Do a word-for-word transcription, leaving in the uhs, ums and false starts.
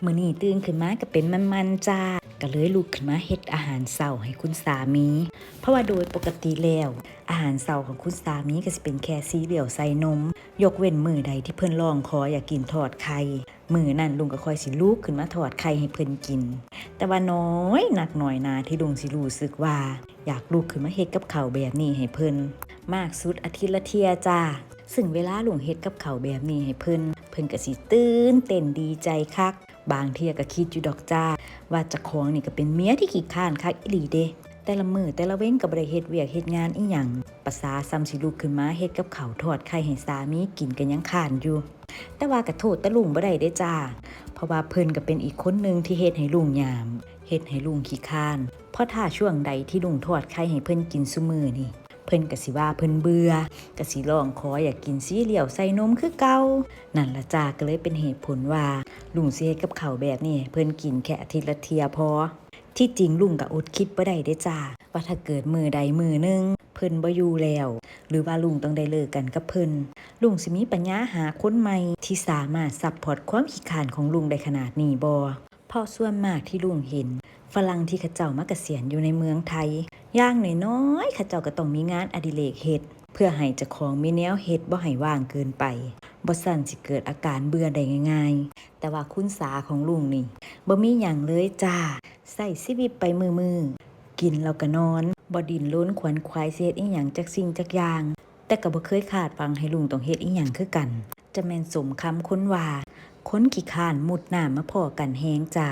มื้อนี้ตื่นขึ้นมาก็เป็นมันๆจ้า ก็เลยลุกขึ้นมาเฮ็ดอาหารเช้าให้คุณสามี เพราะว่าโดยปกติแล้ว อาหารเช้าของคุณสามีก็สิเป็นแค่ซีเรียลใส่นม ยกเว้นมื้อใดที่เพิ่นร้องขออยากกินทอดไข่ มื้อนั้นลุงก็ค่อยสิลุกขึ้นมาทอดไข่ให้เพิ่นกิน แต่ว่าน้อยนักน้อยหนาที่ลุงสิรู้สึกว่า อยากลุกขึ้นมาเฮ็ดกับข้าวแบบนี้ให้เพิ่น มากสุดอาทิตย์ละเทื่อจ้า ซึ่งเวลาลุงเฮ็ดกับข้าวแบบนี้ให้เพิ่น เพิ่นก็สิตื่นเต้นดีใจคัก บางเทื่อก็คิดอยู่ดอกจ้า ว่าเจ้าของนี่ก็เป็นเมียที่ขี้คร้านคักอีหลีเด้ แต่ละมื้อแต่ละเว็นก็บ่ได้เฮ็ดเวียกเฮ็ดงานอิหยัง ประสาส่ำสิลุกขึ้นมาเฮ็ดกับข้าวทอดไข่ให้สามีกินก็ยังคร้านอยู่ แต่ว่าก็โทษแต่ลุงบ่ได้เด้จ้า เพราะว่าเพิ่นก็เป็นอีกคนหนึ่งที่เฮ็ดให้ลุงยาม เฮ็ดให้ลุงขี้คร้าน เพราะถ้าช่วงใดที่ลุงทอดไข่ให้เพิ่นกินซุมื้อนี่ เพิ่นก็สิว่าเพิ่นเบื่อ ก็สิร้องขออยากกินซีเรียลใส่นมคือเก่า นั่นล่ะจ้า ก็เลยเป็นเหตุผลว่าลุงสิเฮ็ดกับข้าวแบบนี้ให้เพิ่นกินแค่อาทิตย์ละเทื่อพอ ที่จริงลุงก็อดคิดบ่ได้เด้จ้า ว่าถ้าเกิดมื้อใดมื้อหนึ่งเพิ่นบ่อยู่แล้ว หรือว่าลุงต้องได้เลิกกันกับเพิ่น ลุงสิมีปัญญาหาคนใหม่ที่สามารถซัพพอร์ตความขี้คร้านของลุงได้ขนาดนี้บ่ เพราะส่วนมากที่ลุงเห็น ฝรั่งที่เขาเจ้ามาเกษียณอยู่ในเมืองไทย อย่างน้อยๆ เขาเจ้าก็ต้องมีงานอดิเรกเฮ็ด เพื่อให้เจ้าของมีแนวเฮ็ดบ่ให้ว่างเกินไป บ่ซั้นสิเกิดอาการเบื่อได้ง่ายๆ แต่ว่าคุณสาของลุงนี่ บ่มีหยังเลยจ้า ใช้ชีวิตไปมื้อๆ กินแล้วก็นอน บ่ดิ้นรนขวนขวายสิเฮ็ดอิหยังจักสิ่งจักอย่าง แต่ก็บ่เคยคาดหวังให้ลุงต้องเฮ็ดอิหยังคือกัน จะแม่นสมคำคนว่า คนขี้คร้านมุดน้ำมาพ้อกั้นแฮงจ้า